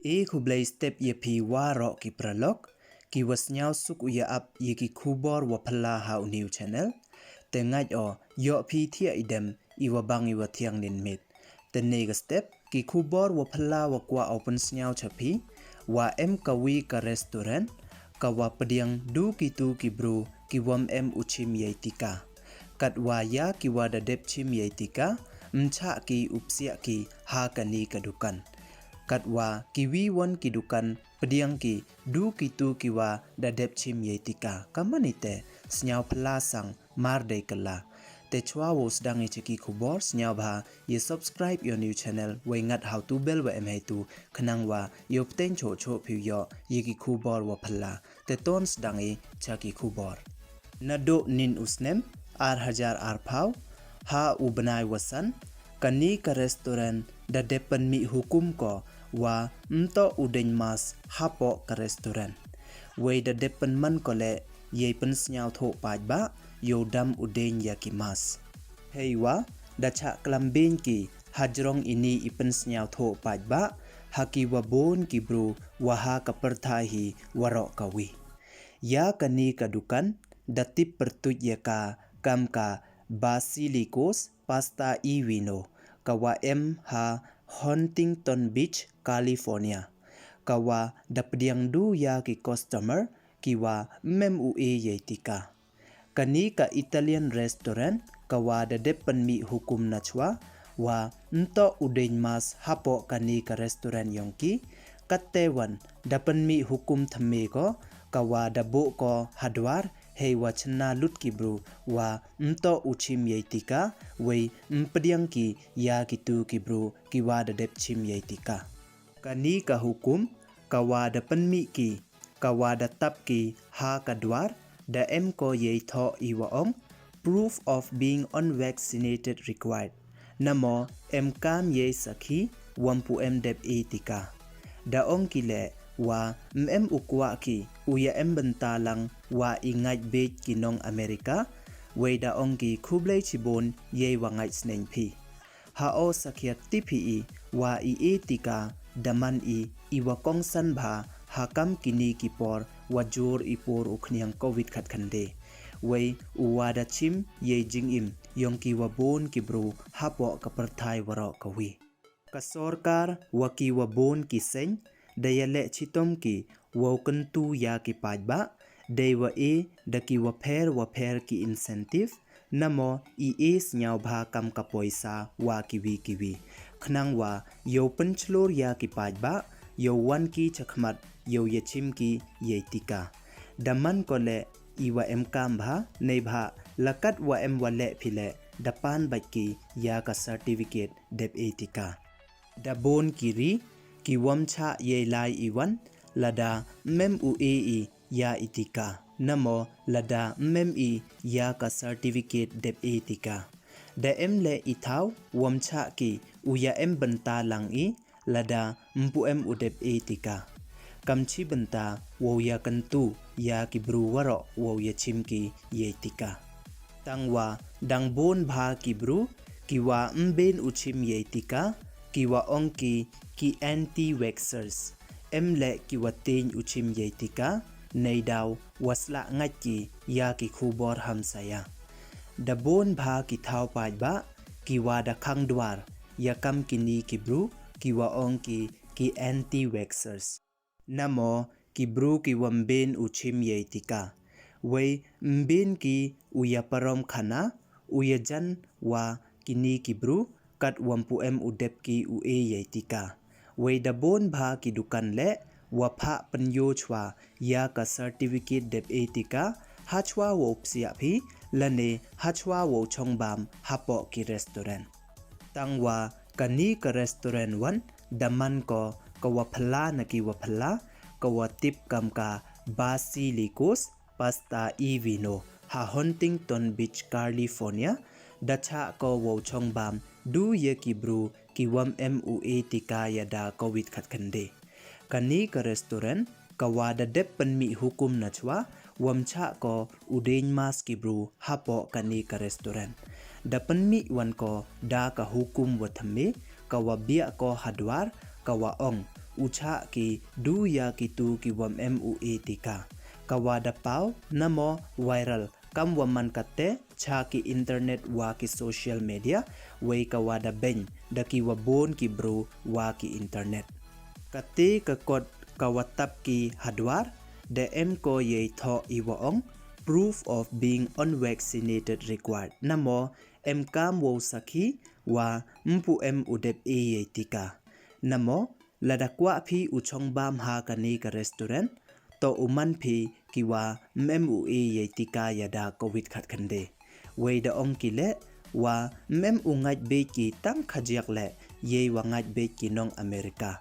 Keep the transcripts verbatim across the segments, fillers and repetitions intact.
E khublei step ya phi waroh ki paralok, ki wa sniawsuk u ya ap ya ki khubor wa phylla ha u new channel. Te ngait o, yoh phi thiah i dem i wa bang i wa thiang nin mit. Te ne ka step, ki khubor wa phylla wa kwah o pynsniaw cha phi, wa em ka wi ka restaurant, ka wa pdiang du ki tu ki bru, ki wam em u chim yei tika. Kat wa ya ki wa da dep chim yei tika, mchah ki u psiah ki ha kani ka dukan. Kat wa ki wi won ki dukan pdiang ki du ki tu ki wa da dep chim yei tika. Ka man i te sniaw phylla sang mar dei kylla. Te chwa wow sdang i cha ki khubor, sniaw bha ya subscribe ya u new channel, wei ngat ha u tu bell wa em hei tu, khnang wa yoh pteng choh choh phi u yoh ya ki khubor wa phylla. Te ton sdang i cha ki khubor. Naduh nin u snem ar hajar arphaw, ha u bnai wa san, kani ka restaurant da dep pynmih hukum ko wa mtoh u deng mask hapoh ka restaurant. Wei da dep pynman ko le yei pynsniawthoh paidbah yow dam u deng ya ki mask. Hei wa da chah klam beiñ ki hajrong ini i pynsniawthoh paidbah ha ki wa bun ki bru wa ha ka pyrthai hi waroh ka wi. Ya kani ka dukan da tip pyrtuit ya ka kam ka Basilico's Pasta e Vino, ka wa em ha Huntington Beach, California, ka wa da pdiang du ya ki customer ki wa mem u e yei tika. Kani ka Italian restaurant ka wa da dep pynmih hukum nachwa wa mtoh u deng mask hapoh kani ka restaurant yong ki. Katte wan da pynmih hukum thymme ko, ka wa da buh ko hadwar, hei wa chna lut ki bru wa mtoh u chim yei tika, wei mpdiang ki ya ki tu ki bru ki wa da dep chim yei tika. Kani ka hukum ka wa da pynmih ki, ka wa da tap ki ha ka dwar, da em ko yei thoh i wa ong, "Proof of being unvaccinated required." Namo em kam yei sakhi wam pu em dep e tika. Da ong ki le wa mem u kwah ki u ya em bynta lang wa i ngait beit ki nong America, wei da ong ki, "Khublei chibun yei wa ngait sneng phi." Ha o sakhiat tip hi i wa i e tika, da man i i wa kongsan bha ha kam kini ki por wa jur i por u khniang covid khatkhyndai. Wei u wa da chim yei jingim yong ki wa bun ki bru hapoh ka pyrthai waroh ka wi. Ka sorkar wa ki wa bun ki seng da ya leh chitom ki wow kyntu ya ki paidbah, dei wa e da ki wa pher wa pher ki incentive, namo i e sniaw bha kam ka poisa wa ki wi ki wi, khnang wa yow pynchlur ya ki paidbah yow wan ki chakhmat yow ya chim ki yei tika. Da man ko le i wa em kam bha, nei bha, lakat wa em wa leh phi le, da pan bait ki ya ka certificate dep e tika. Da bun ki ri ki wam chah yei lai i wan lada mem u e i ya i tika, namo lada mem i ya ka certificate dep e tika. Da em le i thaw wam chah ki u ya em bynta lang i lada mpu em u dep e tika. Kam chi bynta wow ya kyntu ya ki bru waroh wow ya chim ki yei tika. Tang wa dang bun bha ki bru ki wa mbin u chim yei tika, ki wa ong ki, ki anti-vaxxers. Em le ki wa teng u chim yei tika, nei daw wa slah ngait ki ya ki khubor hamsaya. Da bun bha ki thaw paidbah ki wa da khang dwar ya kam kini ki bru ki wa ong ki, ki anti-vaxxers. Namo ki bru ki wa mbin u chim yei tika. Wei mbin ki u ya parom khana, u ya jan wa kini ki bru kat wam pu em u dep ki u e yei tika. Wei da bun bha ki dukan le wa phah pynyoh chwa ya ka certificate dep e tika, hachwa wow psiah phi, lane hachwa wow chong bam hapoh ki restaurant. Tang wa kani ka restaurant wan da man ko ka wa phylla na ki wa phylla, ka wa tip kam ka Basilico's Pasta e Vino ha Huntington Beach, California, da chah ko wow chong bam du ya ki bru ki wam em u e tika ya da covid khatkhyndai. Kani ka restaurant ka wa da dep pynmih hukum nachwa wam chah ko u deng mask ki bru hapoh kani ka restaurant. Da pynmih wan ko da ka hukum wa thymme, ka wa biah ko hadwar, ka wa ong, u chah ki du ya kitu ki wym em u e tika. Ka wa da paw namo viral kam wa man kate cha ki internet wa ki social media, wei ka wa da beiñ da ki wa bun ki bru wa ki internet. Kate ka kot ka wa tap ki hadwar, da em ko yei thoh i wa ong, "Proof of being unvaccinated required." Namo em kam wow sakhi wa mpu em u dep e yei tika. Namo lada kwah phi u chongbam ha kani ka restaurant, to u man phi ki wa mem u e yei tika ya da covid khatkhyndai. Wei da ong ki le wa mem u ngait beit ki tang khajiak le yei wa ngait beit ki nong America.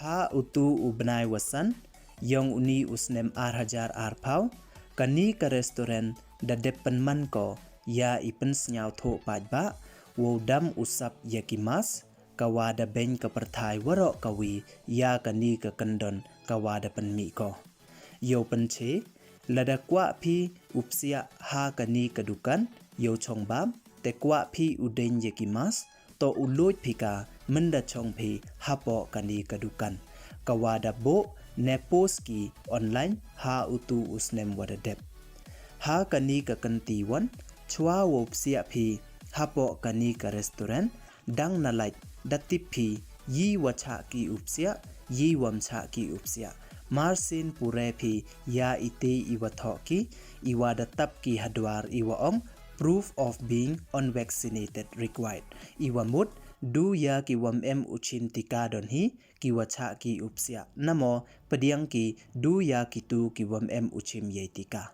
Ha utu u bnai wa san yong uni u snem ar hajar ar phaw, kani ka restaurant da dep pynman ko ya i pynsñiaw thoh paidbah wow dam u sap ya ki mask, ka wa da beiñ ka pyrthai waroh kawi ya kani ka kyndon ka wa da pynmih ko. Yow pynche, lada kwah phi u psiah ha kani ka dukan yow chongbam, te kwah phi u deiñ ya ki mask, to u luid phi ka mynda chong phi hapoh kani ka dukan. Ka wa da buh ne post ki online ha utu u snem wa da dep. Ha kani ka kynti wan, chwa wow psiah phi hapoh kani ka restaurant, dang na lait da tip phi yi wa chah ki u psiah, yi wam chah ki u psiah. Marsin pure phi ya ite i wa thoh ki, i wa da tap ki hadwar i wa ong, "Proof of being unvaccinated required." I wa mut, du ya ki wam em u chim tika don hi ki wa chah ki u psiah. Namo pdiang ki du ya kitu ki wam em u chim yei tika.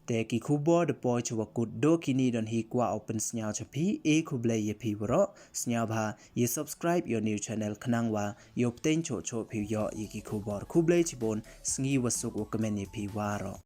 Te ki khubor da poi chwa kut do kini don hi kwah u pynsñiaw cha phi, e khublei ya phi waroh, sñiaw bha ya subscribe yow new channel khnang wa yow pteng choh choh phi yoh ya ki khubor. Khublei chibun, sngi wa suk wa kmen ya phi waroh.